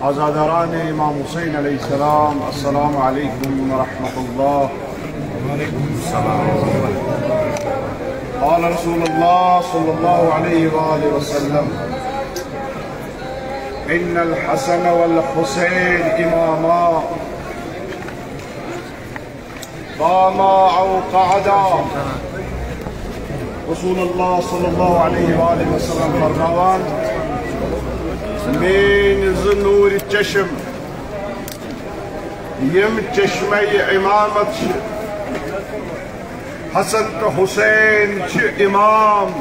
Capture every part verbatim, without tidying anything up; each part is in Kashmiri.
عزاداران امام حسین علیہ السلام، السلام علیکم ورحمۃ اللہ۔ قال رسول اللہ صلی اللہ علیہ وآلہ وسلم، ان الحسن والحسین اماما قاما او قعدا۔ رسول اللہ صلی اللہ علیہ وآلہ وسلم فرماوان، میٲنۍ زٕ نوٗرِ چشم، یِم چشمے امامت چھِ، حسن تہٕ حسین چھِ امام،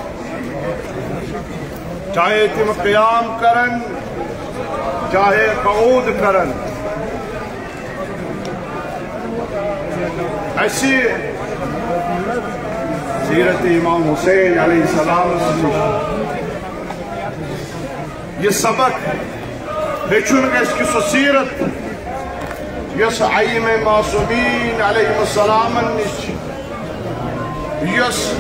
چاہے تِم قیام کرن، چاہے قعود کرن۔ اَسہِ سیرت امام حسین علیہ السلام نِش یہِ سبق ہیٚچھُن گژھِ کہِ سۄ سیرت یۄس ائمہ معصومین علیہم السلامن نِش چھِ، یۄس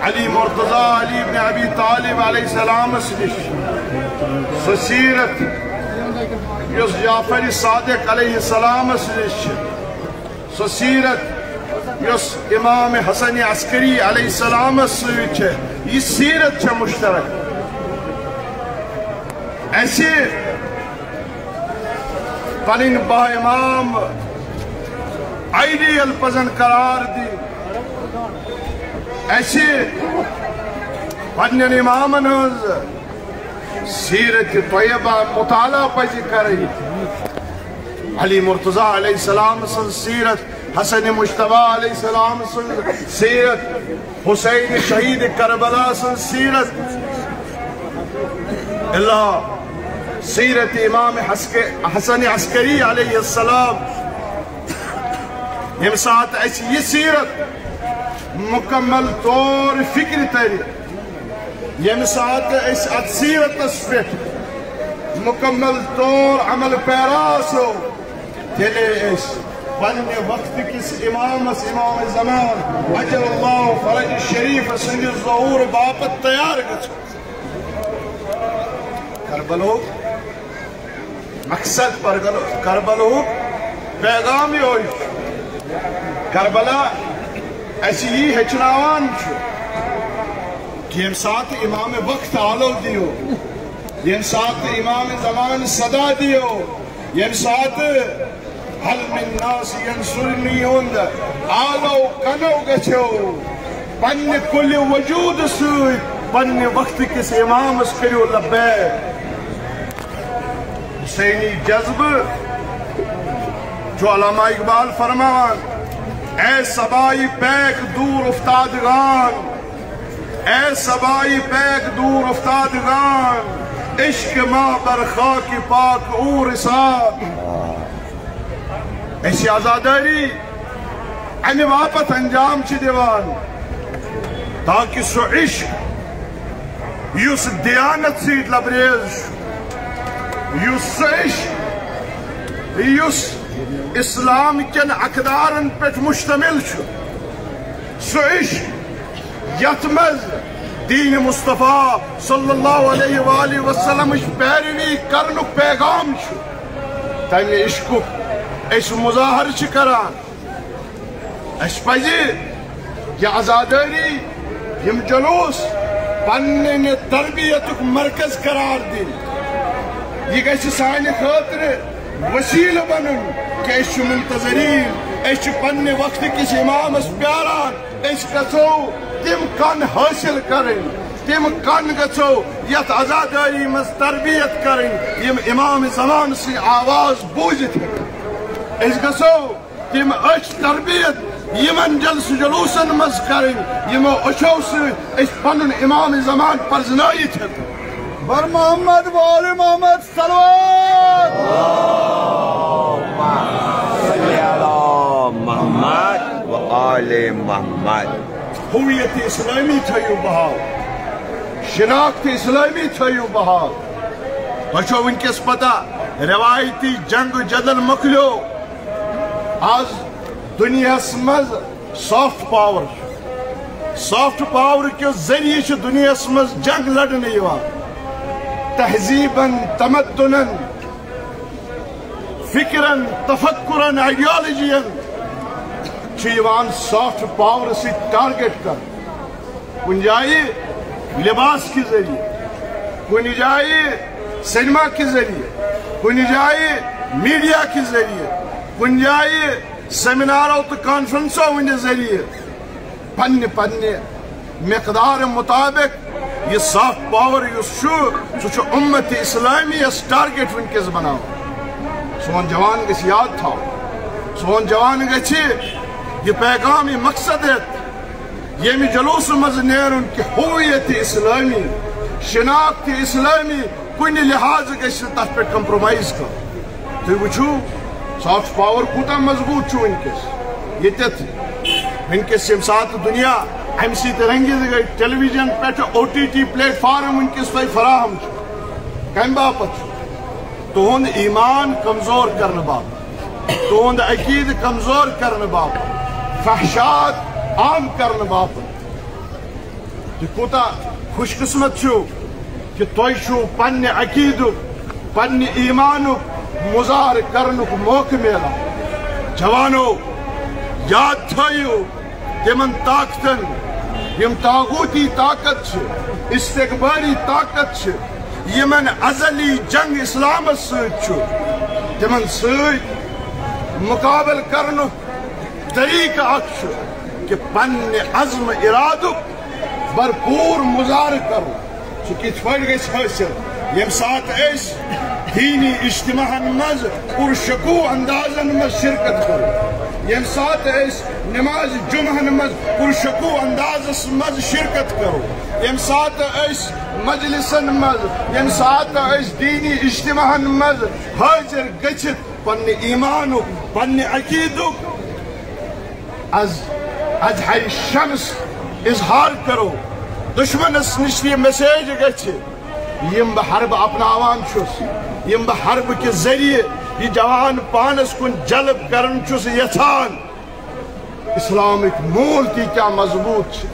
علی مرتضی علی ابن ابی طالب علیہ السلامس نِش چھِ، سۄ سیرت یۄس جعفر صادق علیہ السلامس نِش چھِ، سۄ سیرت یۄس امام حسن عسکری علیہ السلامس سۭتۍ چھےٚ، یہِ سیرت چھےٚ مشترک۔ اَسہِ پنٕنۍ با امام آئیڈیل پزن قرار دِنۍ۔ اَسہِ پننٮ۪ن امامن ہٕنٛز سیرت طیبہ مطالعہ پزِ کرٕنۍ۔ علی مرتضی علیہ السلام سٕنٛز سیرت، حسن مجتبیٰ علیہ السلام سٕنٛز سیرت، حسین شہید کربلا سٕنٛز سیرت، الا سیرت امام حسک-، حسن عسکری علیہ السلام۔ ییٚمہِ ساتہٕ اَسہِ یہِ سیرت مکمل طور فکرِ ترِ، ییٚمہِ ساتہٕ أسۍ اَتھ سیرتس پٮ۪ٹھ مکمل طور عمل پیرا آسو، تیٚلے أسۍ پننہِ وقتہٕ کِس امامس، امام زمان عجل اللہ فرج شریف سٕنٛدِ ظہور باپتھ تیار گژھو۔ کربلہُک مقصد، کربل-، کربلہُک پیغام یِہوٚے چھُ۔ کربلا اَسہِ یی ہیٚچھناوان چھُ کہِ ییٚمہِ ساتہٕ امام وقت آلو دِیو، ییٚمہِ ساتہٕ امام زمان صدا دِیو، ییٚمہِ ساتہٕ حل من ناصر ینصرنی ہُنٛد آلو کنو گژھو، پننہِ کُلہِ وجوٗدٕ سۭتۍ پننہِ وقتہٕ کِس امامس کٔرِو لبیک۔ حسینی جذبہٕ چھُ علامہ اقبال فرماوان، اے صبای پیک دور افتادگان، اے صبای پیک دور افتادگان، عشق ما بر خاک پاک او رساد۔ اَسہِ عزادٲری اَمہِ باپتھ انجام چھِ دِوان، تاکہِ سُہ عشق یُس دیانت سۭتۍ لبریز چھُ، یُس سُہ عشق یُس اسلام کٮ۪ن اقدارن پٮ۪ٹھ مشتمل چھُ، سُہ عشق یتھ منٛز دین مصطفیٰ صلی اللہ علیہ وآلہ وسلمٕچ پیروی کرنُک پیغام چھُ، تمہِ عشقُک أسۍ مظاہرٕ چھِ کران۔ اَسہِ پَزِ یہِ عزادٲری، یِم جلوس پننہِ تربیتُک مرکز قرار دِنۍ۔ یہِ گژھِ سانہِ خٲطرٕ وسیلہٕ بنُن کہِ أسۍ چھِ منتظرین، أسۍ چھِ پننہِ وقتہٕ کِس امامس پیاران۔ أسۍ گژھو تِم کن حٲصِل کرٕنۍ، تِم کن گژھو یتھ عزادٲری منٛز تربیت کرٕنۍ، یِم امام زمان سٕنٛز آواز بوٗزِتھ ہیٚکن۔ أسۍ گژھو تِم أچھ تربیت یِمن جلسہٕ جلوسن منٛز کرٕنۍ، یِمو أچھو سۭتۍ أسۍ پنُن امام زمان پرزنٲیِتھ ہیٚکو۔ بر محمد و آل محمد صلوات۔ صلی علی محمد و آل محمد۔ ہویت اسلامی تھٲیِو بحال، شناخت اسلامی تھٲیِو بحال۔ تۄہہِ چھو وٕنکیٚس پتہ، روایتی جنگ جدل مۄکلیو۔ آز دُنیاہَس منٛز سافٹ پاور، سافٹ پاور کہِ ذٔریعہٕ چھِ دُنیاہَس منٛز جنگ لڑنہٕ یِوان۔ تہذیٖبن، تمدنن، فکرن، تفکرن، آئیڈیالوجین چھِ یِوان سافٹ پاور سۭتۍ ٹارگیٹ کرنہٕ۔ کُنہِ جایہِ لباس کہِ ذٔریعہٕ، کُنہِ جایہِ سینما کہِ ذٔریعہٕ، کُنہِ جایہِ میڈیا کہِ ذٔریعہٕ، کُنہِ جایہِ سیمینارو تہٕ کانفرنسو ہٕنٛدِ ذٔریعہٕ۔ پننہِ پننہِ مقدار مطابق یہِ سافٹ پاور یُس چھُ، سُہ چھُ امت اسلامیس ٹارگیٹ وٕنکیٚس بناوان۔ سون جوان گژھِ یاد تھاوُن، سون جوان گژھِ یہِ پیغام، یہِ مقصد ہیٚتھ ییٚمہِ جلوسہٕ منٛز نیرُن کہِ ہویت اسلامی، شناخت اسلامی کُنہِ لحاظہٕ گژھِ نہٕ تتھ پٮ۪ٹھ کمپرومائز کرُن۔ تُہۍ وٕچھِو، سافٹ پاور کوٗتاہ مضبوٗط چھُ وٕنکیٚس۔ ییٚتٮ۪تھ وٕنکیٚس ییٚمہِ ساتہٕ دُنیا امہِ سۭتۍ رنگِتھ گٔے، ٹیلی ویژن پٮ۪ٹھ O T T plate form وٕنکیٚس تۄہہِ فراہم چھُ، کمہِ باپتھ چھُ؟ تُہُنٛد ایمان کمزور کرنہٕ باپتھ، تُہُنٛد عقیدٕ کمزور کرنہٕ باپتھ، فحشات عام کرنہٕ باپتھ۔ تُہۍ کوٗتاہ خوش قسمت چھِو کہِ تۄہہِ چھُو پننہِ عقیدُک، پننہِ ایمانُک مظاہرٕ کرنُک موقعہٕ میلان۔ جوانو، یاد تھٲیِو، تِمن طاقتن، یِم طاغوتی طاقت چھِ، استکباری طاقت چھِ، یِمن ازلی جنگ اسلامس سۭتۍ چھُ، تِمن سۭتۍ مقابلہٕ کرنُک طریقہٕ اکھ چھُ کہِ پننہِ عزم ارادُک بھرپوٗر مظاہرٕ کرُن۔ سُہ کِتھ پٲٹھۍ گژھِ حٲصِل؟ ییٚمہِ ساتہٕ أسۍ دینی اجتماعن منٛز پُرشکوہ اندازن منٛز شرکت کرو، ییٚمہِ ساتہٕ أسۍ نماز جمعہن منٛز پُرشکوہ اندازس منٛز شرکت کرو، ییٚمہِ ساتہٕ أسۍ مجلسن منٛز، ییٚمہِ ساتہٕ أسۍ دینی اجتماعن منٛز حٲضِر گٔژھِتھ پننہِ ایمانُک، پننہِ عقیدُک از، از ہاے شمس اظہار کرو، دشمنس نِش یہِ میسیج گژھِ، یِم بہٕ حربہٕ اپناوان چھُس، یِم بہٕ حربہٕ کہِ ذٔریعہٕ یہِ جوان پانس کُن جلب کرُن چھُس یژھان۔ اسلامٕکۍ موٗل تیٖتیٛاہ مضبوٗط چھِ،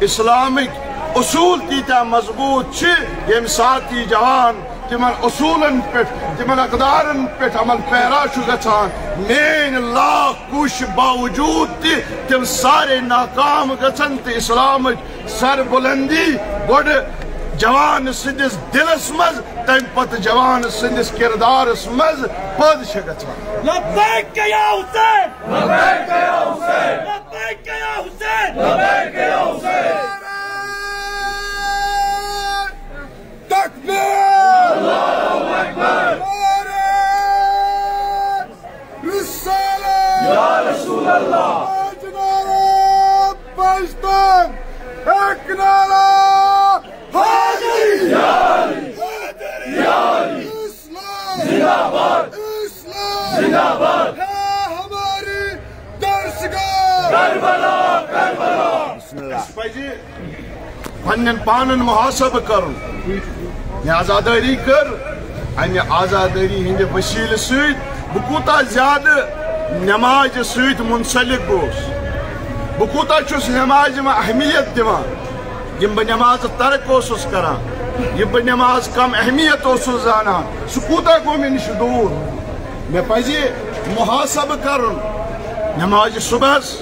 اسلامٕکۍ اصوٗل تیٖتیٛاہ مضبوٗط چھِ، ییٚمہِ ساتہٕ یہِ جوان تِمن اصوٗلن پٮ۪ٹھ، تِمن اقدارن پٮ۪ٹھ عمل پیرا چھُ گژھان، میٲنۍ لاکھ کوٗشش باوجود تہِ تِم سارے ناکام گژھن تہٕ اسلامٕچ سربلندی گۄڈٕ جوان سٕنٛدِس دِلس منٛز، تَمہِ پتہٕ جوان سٕنٛدِس کردارس منٛز پٲدٕ چھےٚ گژھان۔ لبیک یا حسین! لبیک یا حسین! لبیک یا حسین! لبیک یا حسین! تکبیر! اللہ اکبر! نعرہ رسالت! یا رسول اللہ! پانچ نعرہ پنجتن! ایک نعرہ حیدری! حیدری! اسلام! زندہ باد! اسلام! زندہ باد! ہے ہماری درسگاہ! کربلا! کربلا! بسم اللہ۔ اَسہِ پَزِ پننٮ۪ن پانن محاسبہٕ کرُن۔ مےٚ عزادٲری کٔر، امہِ عزادٲری ہٕنٛدِ وسیلہٕ سۭتۍ بہٕ کوٗتاہ زیادٕ نمازِ سۭتۍ منسلک گوس، بہٕ کوٗتاہ چھُس نمازِ منٛز اہمیت دِوان۔ یِم بہٕ نمازٕ ترک اوسُس کران، یِم بہٕ نماز کم اہمیت اوسُس زانان، سُہ کوٗتاہ گوٚو مےٚ نِش دوٗر۔ مےٚ پزِ محاسبہٕ کرُن نمازِ صبحس،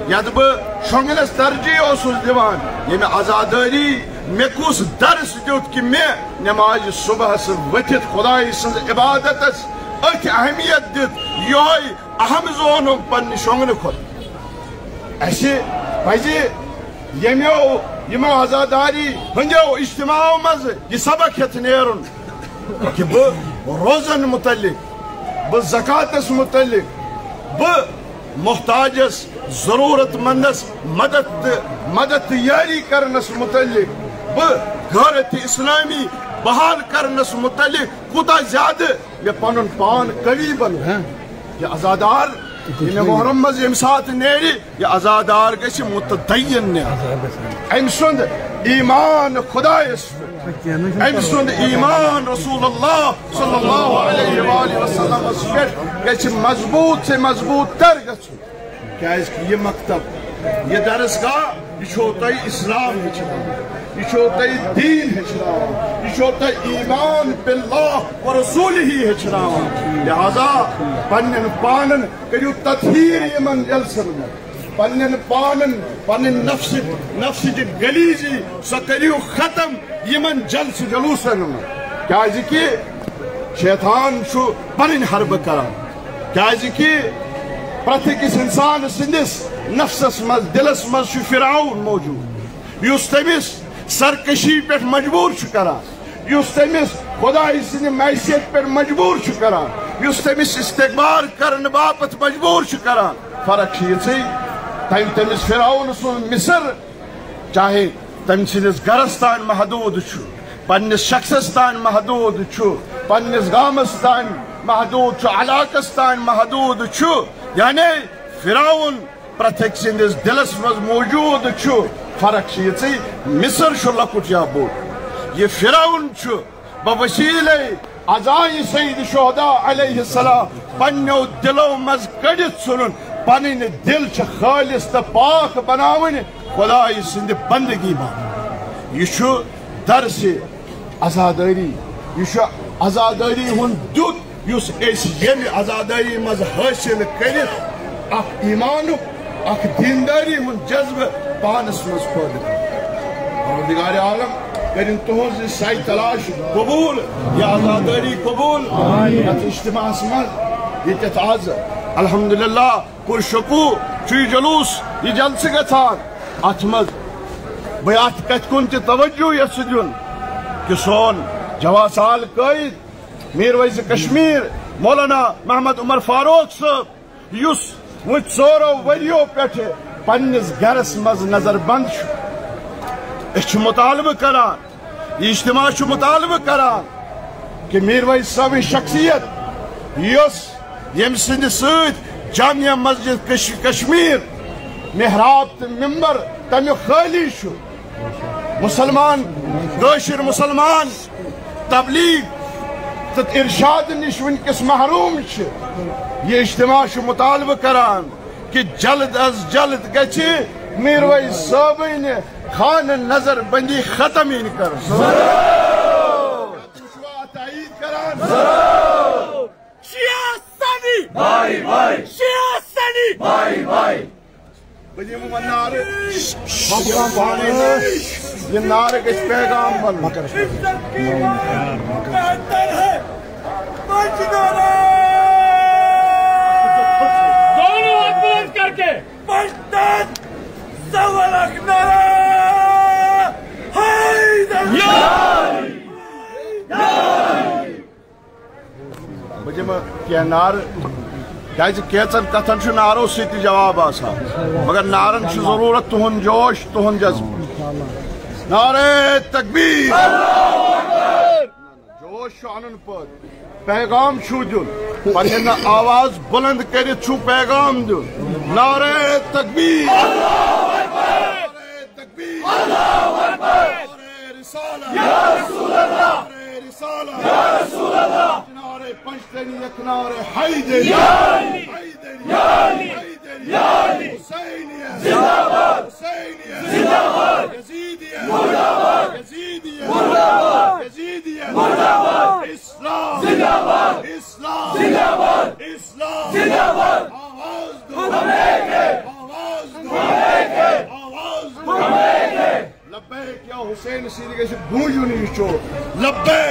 یتھ بہٕ شۄنگنس ترجیح اوسُس دِوان، ییٚمہِ عزادٲری مےٚ کُس درس دیُت کہِ مےٚ نمازِ صبحس ؤتھِتھ خدایہِ سٕنٛز عبادتس أتھۍ اہمیت دِتھ یِہوٚے اہم زونُم پننہِ شۄنگنہٕ کھۄتہٕ۔ اسہِ پزِ ییٚمیو، یِمو عزاداری ہٕنٛدیو اجتماعو منٛزٕ یہِ سبق ہیٚتھ نیرُن کہِ بہٕ روزن متعلق، بہٕ زکاتس متعلق، بہٕ محتاجس، ضرورت مندس مدد تہٕ مدد تہٕ یٲری کرنس متعلق، بہٕ غیرت اسلامی بحال کرنس متعلق کوٗتاہ زیادٕ مےٚ پنُن پان قوی بنوو۔ ہاں۔ یہِ عزادار، یہِ مےٚ محرم منٛز ییٚمہِ ساتہٕ نیرِ، یہِ عزادار گژھِ متدین نیرُن۔ أمۍ سُنٛد ایمان خدایس پٮ۪ٹھ، أمۍ سُنٛد ایمان رسول اللہ صلی اللہ علیہ وآلہ وسلمس پٮ۪ٹھ گژھِ مضبوٗط سے مضبوٗط تر گژھُن۔ کیازِ کہِ یہِ مکتب، یہِ درسگاہ، یہِ چھُو تۄہہِ اسلام ہیٚچھناوان۔ یہِ چھو تۄہہِ دیٖن ہیٚچھناوان، یہِ چھو تۄہہِ ایمان باللہ و رسولہ ہیٚچھناوان۔ لہذا پننٮ۪ن پانن کٔرِو تطہیر یِمن جلسن منٛز، پننٮ۪ن پانن، پننٕۍ نفسٕچ، نفسٕچ غلیظی سۄ کٔرِو ختم یِمن جلسہٕ جلوسن منٛز، کیازِ کہِ شیطان چھُ پنٕنۍ حربہٕ کران، کیازِ کہِ پرٛٮ۪تھ أکِس انسان سٕنٛدِس نفسس منٛز، دلس منٛز چھُ فرعون موجود، یُس تٔمِس سرکشی پٮ۪ٹھ مجبوٗر چھُ کران، یُس تٔمِس خۄدایہِ سٕنٛدِ معصیت پٮ۪ٹھ مجبوٗر چھُ کران، یُس تٔمِس استکبار کرنہٕ باپتھ مجبوٗر چھُ کران۔ فرق چھِ یِژٕے، تٔمۍ، تٔمِس فرعون سُنٛد مصر، چاہے تٔمۍ سٕنٛدِس گرس تام محدوٗد چھُ، پننِس شخصس تام محدوٗد چھُ، پننِس گامس تام محدوٗد چھُ، علاقس تام محدوٗد چھُ، یعنی فرعون پرٛٮ۪تھ أکۍ سٕنٛدِس دِلس منٛز موجوٗد چھُ۔ فرق چھِ یِژٕے، مصر چھُ لۄکُٹ یا بوٚڑ۔ یہِ فرعون چھُ بوسیلے عزائے سید شہداء علیہ السلام پننیو دِلو منٛز کٔڑِتھ ژھُنُن، پنٕنۍ دِل چھِ خٲلص تہٕ پاک بناوٕنۍ خۄدایہِ سٕنٛدِ بندگی منٛز۔ یہِ چھُ درسِ عزادٲری، یہِ چھُ عزادٲری ہُنٛد دیُت یُس أسۍ ییٚمہِ عزادٲری منٛز حٲصِل کٔرِتھ اکھ ایمانُک، اکھ دیندٲری ہُنٛد جذبہٕ پانس منٛز پٲدٕ کرو۔ پروردگار عالم کٔرِن تُہنٛز یہِ سعی تلاش قبوٗل، یہِ عزادٲری قبوٗل۔ یتھ اجتماعس منٛز ییٚتٮ۪تھ آز الحمدللہ پُرشکوٗہ چھُ یہِ جلوٗس، یہِ جلسہٕ گژھان۔ اتھ منٛز بہٕ اتھ کتھِ کُن تہِ توجہ یژھٕ دیُن کہِ سون جواز سال قٲیِد میر ویس کشمیر مولانا محمد عمر فاروق صٲب، یُس وۄنۍ ژورو ؤریو پٮ۪ٹھٕ پننِس گرس منٛز نظر بند چھُ۔ أسۍ چھِ مطالبہٕ کران، یہِ اجتماع چھُ مطالبہٕ کران کہِ میر ویس صٲبٕنۍ شخصیت، یۄس، ییٚمہِ سٕنٛدِ سۭتۍ جامع مسجد کش-، کشمیر محراب تہٕ ممبر تمیُک خٲلی چھُ، مسلمان، کٲشِر مسلمان تبلیغ تہٕ ارشاد نِش وٕنکیٚس محروم چھِ۔ یہِ اجتماع چھُ مطالبہٕ کران کہِ جلد از جلد گژھِ میر ویس صٲبٕنۍ خانہ نظر بندی ختم یِنۍ کرنہٕ۔ تُہۍ چھِوا تایید کران؟ شیعہ سنی! بھائی بھائی! شیعہ سنی! بھائی بھائی! بہٕ دِمہٕ وۄنۍ نعرٕ۔ بہٕ دِمہٕ پانے نعرٕ۔ یہِ نعرٕ گژھِ پیغام بنُن۔ عزت کی ماں بہتر ہے پنچ نعرہ۔ دونوں ہاتھ بلند کر کے۔ پنچ نعرہ۔ سوال اکھ نعرہ۔ حیدر۔ بہٕ دِمہٕ کینٛہہ نعرٕ، کیٛازِ کینٛژن کتھن چھُ نعرو سۭتۍ تہِ جواب آسان، مگر نعرن چھُ ضروٗرت تُہُنٛد جوش، تُہُنٛد جذبہٕ۔ نعرہ تکبیر! جوش چھُ انُن پٲدٕ، پیغام چھُ دیُن، پنٕنۍ آواز بلند کٔرِتھ چھُ پیغام دیُن۔ نعرہ تکبیر! نعرہ تکبیر! نعرہ رسالت! نعرہ رسالت! نعرہ پنجتنی، یک نعرہ حیدری! حیدری! حیدری! حسینیت! زندہ باد! حسینیت! زندہ باد! یزیدیت! مردہ باد! یزیدیت! مردہ باد! یزیدیت! مردہ باد! اسلام! زندہ باد! اسلام! زندہ باد! اسلام! زندہ باد! آواز دو! ہم ایک ہیں! آواز دو! ہم ایک ہیں! آواز دو! ہم ایک ہیں! لبیک یا حسین سیدی گژھِ گوٗنجُن یہِ چوک۔ لبیک!